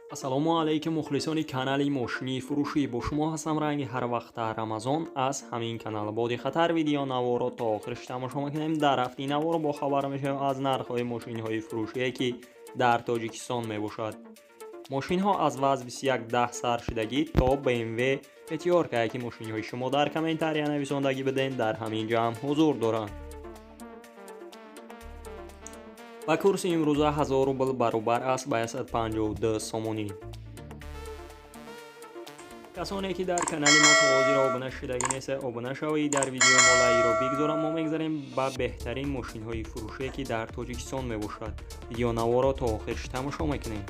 Ассалому алайкум мухлисони канали мошини фурӯшӣ. Бо шумо ҳастам ранги ҳар вақта Рамазон аз ҳамин канал. Бо диққаттар видео наворо то охираш тамошо мекунем. Дар ҳафти навор бо хабар мешавем аз нархҳои мошинҳои фурӯшие ки дар Тоҷикистон мебошад. Мошинҳо аз ВАЗ 2110 сар шудагӣ то BMW пятёрка, ки мошинҳои шумо дар комментария нависондагӣ биден, дар ҳамин ҷамъ ҳузур доранд. Ба курси имрӯза 1000 рубл баробар аст ба 152 сомонӣ. Касоне ки дар канали мо то ҳозир обуна шудагӣ нестед, обуна шавед, дар видеои мо лайкро бигзорам. Мо мегзарем ба беҳтарин мошинҳои фурӯшие ки дар Тоҷикистон мебошад. Видеонаворо то охирш тамошо мекунем.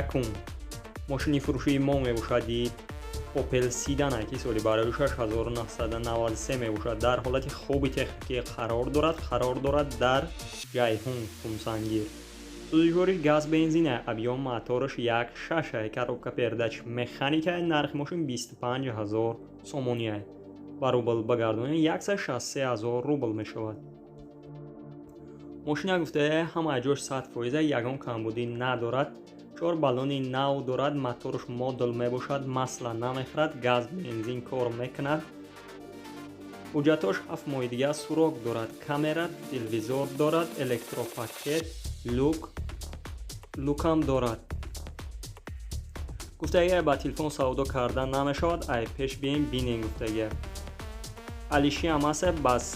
Якум мошини фурӯшии мо мебошад Opel Sedan, ки соли барои 6993 мебошад. Дар ҳолати хуби техникӣ қарор дорад дар Ҷайҳун, Хумсангир. Сӯзишвориш газ бензина, объём мотораш 1,6, коробка передач механика. Нархи мошин 25 000 сомонӣ. Ба рубл багардонем 163 000 рубл мешавад. Мошина гуфта ҳама ҷош 100%, ягон камбудӣ надорад. 4 баллони нав дорад, моторш модул мебошад, масла намехӯрад, газ бензин кор мекунад. Ҳуҷҷатош 7 моҳи дигар срок дорад. Камера, телевизор дорад, электропакет, люкам дорад. Гуфтагия ба телефон савдо кардан намешавад, ай пеш бием бинем гуфтагия. Алишиам аст бас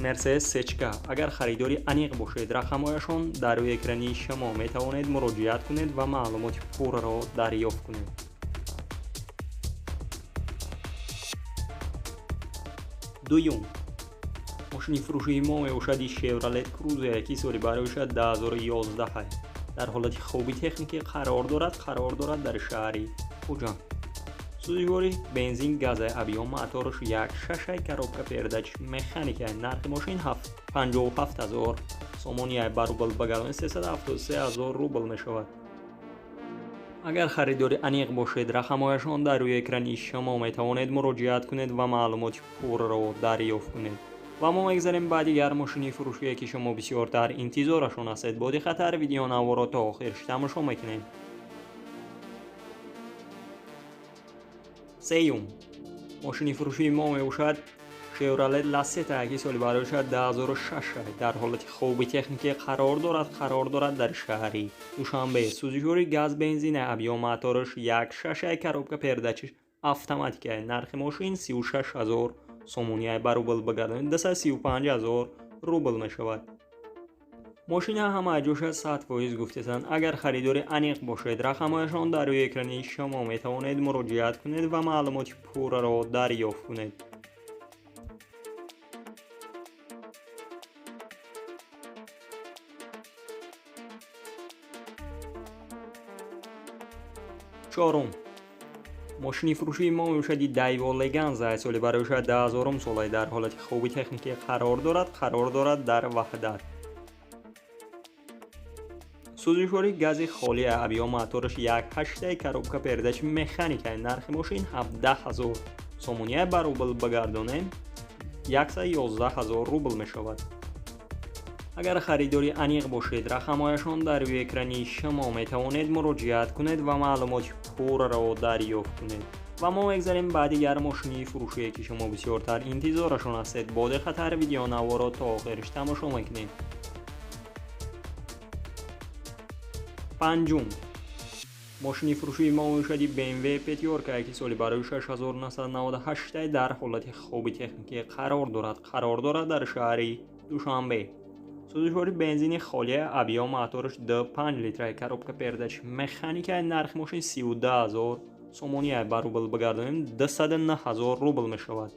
Мерседес сечка. Агар харидори аниқ бошед, рақамҳояшон дар рӯи экрани шумо, метавонед муроҷиат кунед ва маълумоти пурраро дарёфт кунед. Дуюм мошини фурӯшии мо мебошад Chevrolet Cruze, ки соли барои 2011. Дар ҳолати хуби техникӣ қарор дорад дар шаҳри Хуҷанд. Сӯзишвориш бензин газа, объём мотораш 1,6, коробка передач механика. Нархи мошин 57 000 сомонӣ, ба рубл багардонем 373 000 рубл мешавад. Агар харидори аниқ бошед, рақамҳояшон дар рӯи экрани шумо, метавонед муроҷиат кунед ва маълумоти пурраро дарёфт кунед. Ва мо мегзарем ба дигар мошини фурӯшие ки шумо бисёртар интизорашон ҳастед. Бо диққаттар видеонаворо то охирш тамошо мекунем. Сеюм мошини фурӯшии мо мебошад Chevrolet Lacetti, ки соли барои 2006. Дар ҳолати хуби техникӣ қарор дорад дар шаҳри Душанбе. Сӯзишвори газ бензина, объём мотораш 1,6, коробка передачиш автоматика. Нархи мошин 36 000 сомонӣ, ба рубл багардонем 235 000 рубл мешавад. Мошина ҳама ҷоша 100% гуфтесанд. Агар харидори аниқ бошед, рақамҳояшон дар рӯи экрани шумо, метавонед муроҷиат кунед ва маълумоти пурраро дарёфт кунед. Чорум мошини фурӯшии мо мебошад Daewoo Leganza, соли барои 2000 сола. Дар ҳолати хуби техникӣ қарор дорад дар Ваҳдат. Сӯзишвори гази холӣ, объём мотораш 1,8, коробка передач механика. Нархи мошин 17 000 сомонӣ, ба рубл багардонем 111 000 рубл мешавад. Агар харидори аниқ бошед, рақамҳояшон дар рӯи экрани шумо, метавонед муроҷиат кунед ва маълумоти пурраро дарёфт кунед. Ва мо мегзарем ба дигар мошини фурӯшие ки шумо бисёртар интизорашон ҳастед. Бо диққаттар видеонаворо то охирш тамошо мекунем. Панҷум мошини фурӯшии мо мебошад BMW пятёрка, ки соли барои 6998. Дар ҳолати хуби техникӣ қарор дорад дар шаҳри Душанбе. Сӯзишвори бензини холия, объём мотораш 2,5 литра, коробка передач механика. Нархи мошин 32 000 сомонӣ, ба рубл багардонем 209 000 рубл мешавад.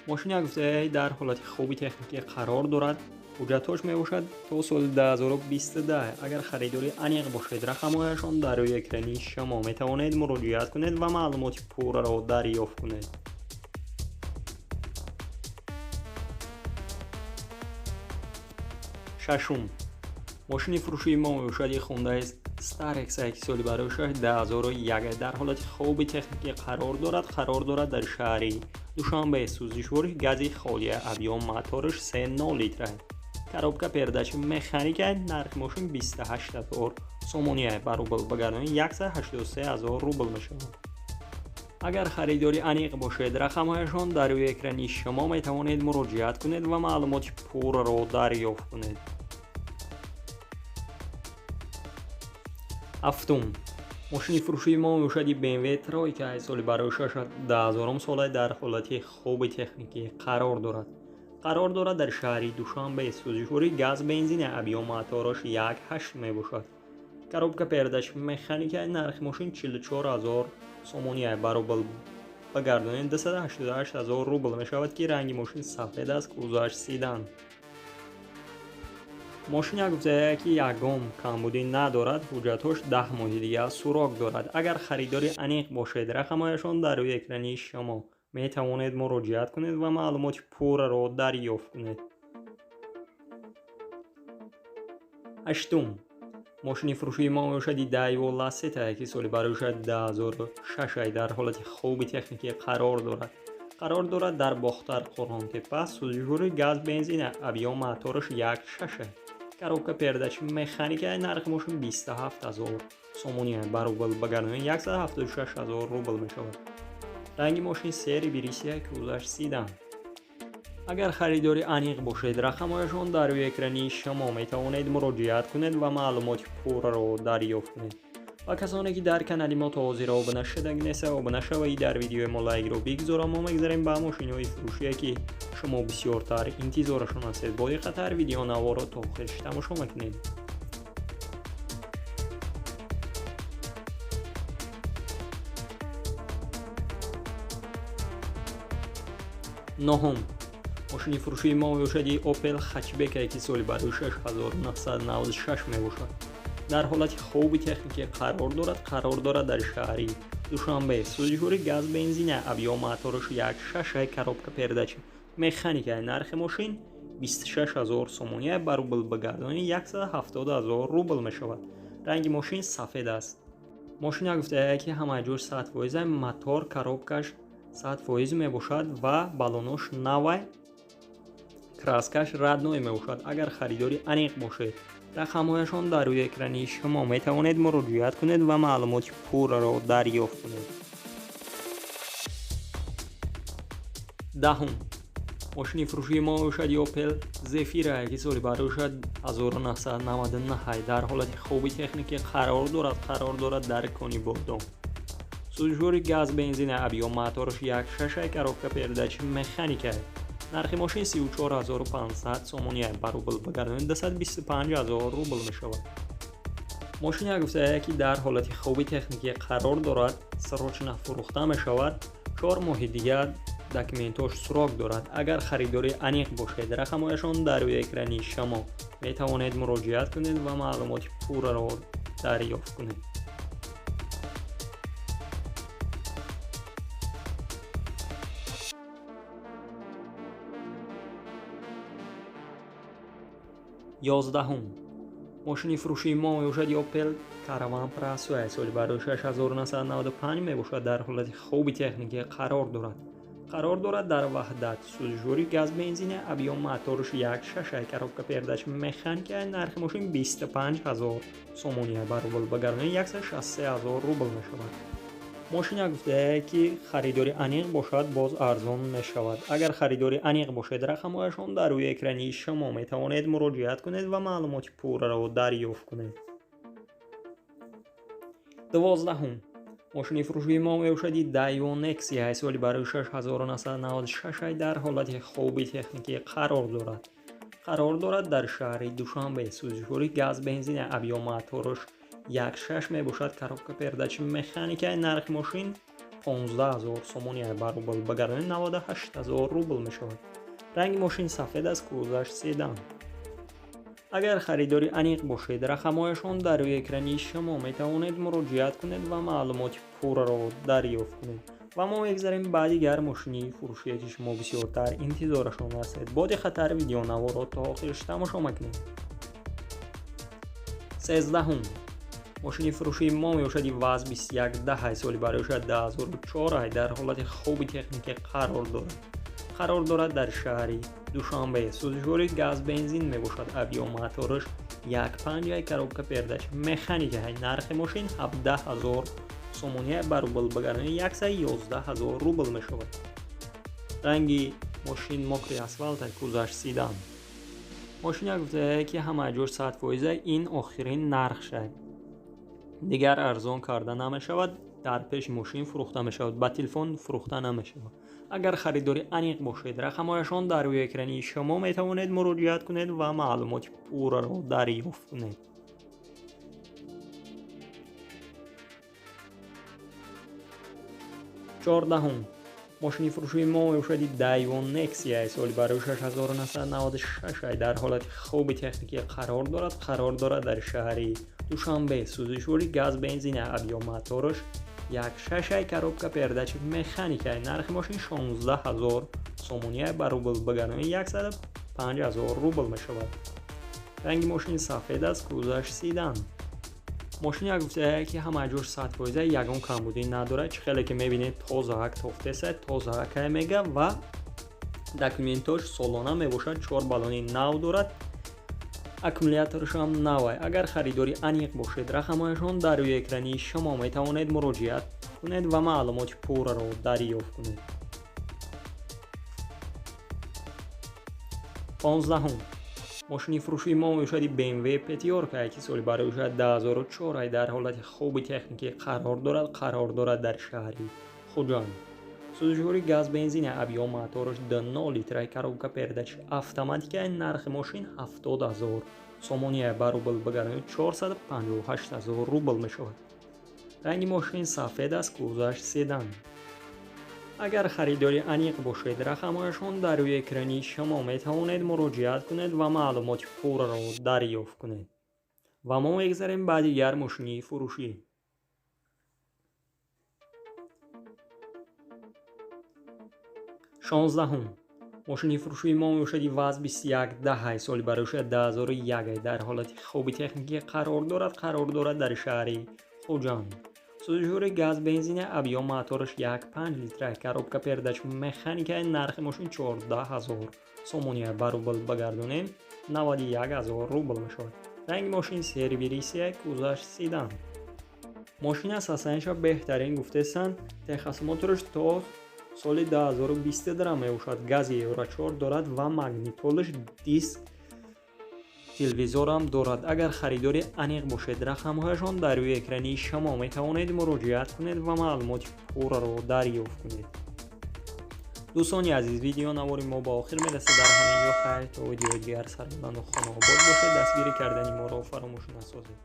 Мошина гуфта дар ҳолати хуби техникӣ қарор дорад. Ҳуҷҷатҳош мебошад то соли 2022. Агар харидори аниқ бошед, рақамҳояшон дар рӯи экрани шумо, метавонед муроҷиат кунед ва маълумоти пурраро дарёфт кунед. Шашум Мошини фурӯшии мо мебошад Hyundai Starex, ки соли барои 2001 дар ҳолати хуби техникӣ қарор дорад дар шаҳри Душанбе. Сӯзишвориш гази холия, объём мотораш 3,0 литра, коробка передачи механика. Нархи мошин 28 ҳазор сомония, ба рубл багардонӣ 183 ҳазор рубл мешавад. Агар харидори аниқ бошед, рақамҳояшон дар рӯи экрани шумо, метавонед муроҷиат кунед ва маълумоти пурраро дарёфт кунед. Ҳафтум мошини фурӯшии мо мебошади BMW Тройка, соли барои 2000 сола, дар ҳолати хуби техникӣ қарор дорад дар шаҳри Душанбе. Сӯзишворӣ газ, бензин, объём мотораш 1,8 мебошад, коробка передач механика. Нархи мошин 44 ҳазор сомония, ба рубл багардонед 288 ҳазор рубл мешавад, ки ранги мошин сафед аст, кузоваш седан. Мошин як гуфтая, ки ягон камбудӣ надорад, ҳуҷҷатҳош 10 моҳи дигар срок дорад. Агар харидори аниқ бошед, рақамҳояшон дар рӯи экрани шумо, метавонед муроҷиат кунед ва маълумоти пурраро дарёфт кунед. Ҳаштум мошини фурӯшии мо мебошади Daewoo Lacetti, ки соли барои 2006 дар ҳолати хуби техникӣ қарор дорад дар Бохтар, Қурғонтеппа. Сӯзишворӣ газ, бензин, объём мотораш 1,6, коробка передач механика. Нархи мошин 27 ҳазор сомония, ба рубл багардонӣ 176 ҳазор рубл мешавад. Ранги мошин серый бирисия, кузоваш седан. Агар харидори аниқ бошед, рақамҳояшон дар рӯи экрани шумо, метавонед муроҷиат кунед ва маълумоти пурраро дарёфт кунед. Ва касоне ки дар канали мо то ҳозир обуна шудаг неста, обуна шавед, дар видеои мо лайкро бигзора. Мо мегзарем ба мошинҳои фурӯшие, ки шумо бисёртар интизорашон ҳастед. Бо диққаттар видеонаворо то охирш тамошо мекунед. Ноҳум мошини фурӯшии мо мебошади Opel Hatchback, ки соли барои 1996 мебошад, дар ҳолати хуби техникӣ қарор дорад дар шаҳри Душанбе. Сӯзишворӣ газ, бензин, объём мотораш 1,6, коробка передачи механика. Нархи мошин 26 ҳазор сомония, ба рубл багардонӣ 170 ҳазор рубл мешавад. Ранги мошин сафед аст. Мошина гуфтая, ки ҳама ҷош 100%, мотор, коробкаш 100% мебошад ва балонош навай, краскаш родной мебошад. Агар харидори аниқ бошед, рақамҳояшон дар рӯи экрани шумо, метавонед муроҷиат кунед ва маълумоти пурраро дарёфт кунед. Даҳум мошини фурӯшии мо мебошад Opel Zafira, ки соли барои 1999 дар ҳолати хуби техникӣ қарор дорад дар Конибодом. Сӯзишворӣ газ, бензин, объём мотораш 1,6, коробка передачи механика. Нархи мошин 34 500 сомония, ба рубл багардонед 225 ҳазор рубл мешавад. Мошин гуфтая, ки дар ҳолати хуби техникӣ қарор дорад, срочно фурӯхта мешавад, 4 моҳи дигар документош срок дорад. Агар харидори аниқ бошед, рақамҳояшон дар рӯи экрани шумо, метавонед муроҷиат кунед ва маълумоти пурраро дарёфт кунед. 11-ум мошини фурӯшии мо мебошад Opel Caravan Presso, соли барои 1995 мебошад, дар ҳолати хуби техникӣ қарор дорад дар Ваҳдат. Сӯзишворӣ газ, бензин, объём мотораш 1,6, коробка передач механика. Нархи мошин 25 ҳазор сомония, ба рубл багардонӣ 163 ҳазор рубл мешавад. Мошина гуфтая, ки харидори аниқ бошад, боз арзон мешавад. Агар харидори аниқ бошед, рақамҳояшон дар рӯи экрани шумо, метавонед муроҷиат кунед ва маълумоти пурраро дарёфт кунед. 12-ум мошини фурӯшии мо мебошади Daewoo Nexia, соли барои 1996 дар ҳолати хуби техникӣ қарор дорад дар шаҳри Душанбе. Сӯзишворӣ газ, бензин, объём мотораш 1,6 мебошад, коробка передачи механика. Нархи мошин 15 ҳазор сомония, ба рубл багардонӣ 98 ҳазор рубл мешавад. Ранги мошин сафед аст, кузоваш седан. Агар харидори аниқ бошед, рақамҳояшон дар рӯи экрани шумо, метавонед муроҷиат кунед ва маълумоти пурраро дарёфт кунед. Ва мо мегзарем ба дигар мошини фурӯшие, ки шумо бисёртар интизорашон ҳастед. Бо диққаттар видеонаворо то охирш тамошо мекунед. 13-ум мошини фурӯшии мо мебошад ВАЗ 2110 соли барои 2004 дар ҳолати хуби техникӣ қарор дорад. Қарор дорад дар шаҳри Душанбе. Сӯзишвории газ бензин мебошад. Объём мотораш 1.5, коробка передач механика. Нархи мошин 17 000 сомонӣ, ба рубл багардонӣ 111 000 рубл мешавад. Ранги мошин мокрый асфалт, кузоваш седан. Мошина гуфтае, ки ҳама ҷош 100%, ин охирин нархша, дигар арзон карда намешавад. Дар пеши мошин фурӯхта мешавад, ба телефон фурӯхта намешавад. Агар харидори аниқ бошед, рақамҳояшон дар рӯи экрани шумо, метавонед муроҷиат кунед ва маълумоти пурраро дарёфт кунед. 14-ум мошини фурӯшии мо мебошади Daewoo Nexia соли барои 1996 дар ҳолати хуби техникӣ қарор дорад. Қарор дорад дар шаҳри Душанбе. Сӯзишвории газ бензин, объём мотораш 1.6, коробка передач механика. Нархи мошин 16 000 сомонӣ, ба рубл багардонӣ 105 000 рубл мешавад. Ранги мошин сафед аст, кузоваш седан. Мошин гуфтае, ки ҳама ҷош 100%, ягон камбудӣ надорад. Чӣ хеле ки мебинед, тозаак тофтеса, тозаакай мега ва документош солона мебошад. Чор баллони нав дорад, аккумуляторашам навай. Агар харидори аниқ бошед, рақамҳояшон дар рӯи экрани шумо, метавонед муроҷиат кунед ва маълумоти пурраро дарёфт кунед. 15-ум мошини фурӯшии мо мебошади BMW Пятёрка, ки соли барои 2004 дар ҳолати хуби техникӣ қарор дорад. Қарор дорад дар шаҳри Хуҷанд. Сӯзишвории газ бензин, объём мотораш 2.0 литра, коробка передач автоматика. Нархи мошин 70 000 сомонӣ, ба рубл багардонӣ 458 000 рубл мешавад. Ранги мошин сафед аст, кузоваш седан. Агар харидори аниқ бошед, рақамҳояшон дар рӯи экрани шумо, метавонед муроҷиат кунед ва маълумоти пурраро дарёфт кунед. Ва мо мегзарем ба дигар мошини фурӯшӣ. 16-ум мошини фурӯшии мо мебошади ВАЗ 2110 соли барои 2001 дар ҳолати хуби техникӣ қарор дорад. Қарор дорад дар шаҳри Хуҷанд. Сӯзишвории газ бензин, объём мотораш 1.5 литра, коробка передач механика. Нархи мошин 14 000 сомонӣ, ба рубл багардонем 91 000 рубл мешавад. Ранги мошин серый версия, кузоваш седан. Мошин асасанша беҳтарин гуфтесанд. Техосмотраш то соли 2020 дара мебошад. Гази Евро 4 дорад ва магнитолаш диск, телевизорам дорад. Агар харидори аниқ бошед, рақамҳояшон дар рӯи экрани шумо, метавонед муроҷиат кунед ва маълумоти пурраро дарёфт кунед. Дӯстони азиз, видео навори мо ба охир мерасад. Дар ҳамин ҷо хайр, то видеои дигар. Сарбаланду хонаобод бошед, дастгирӣ кардани моро фаромӯш насозед.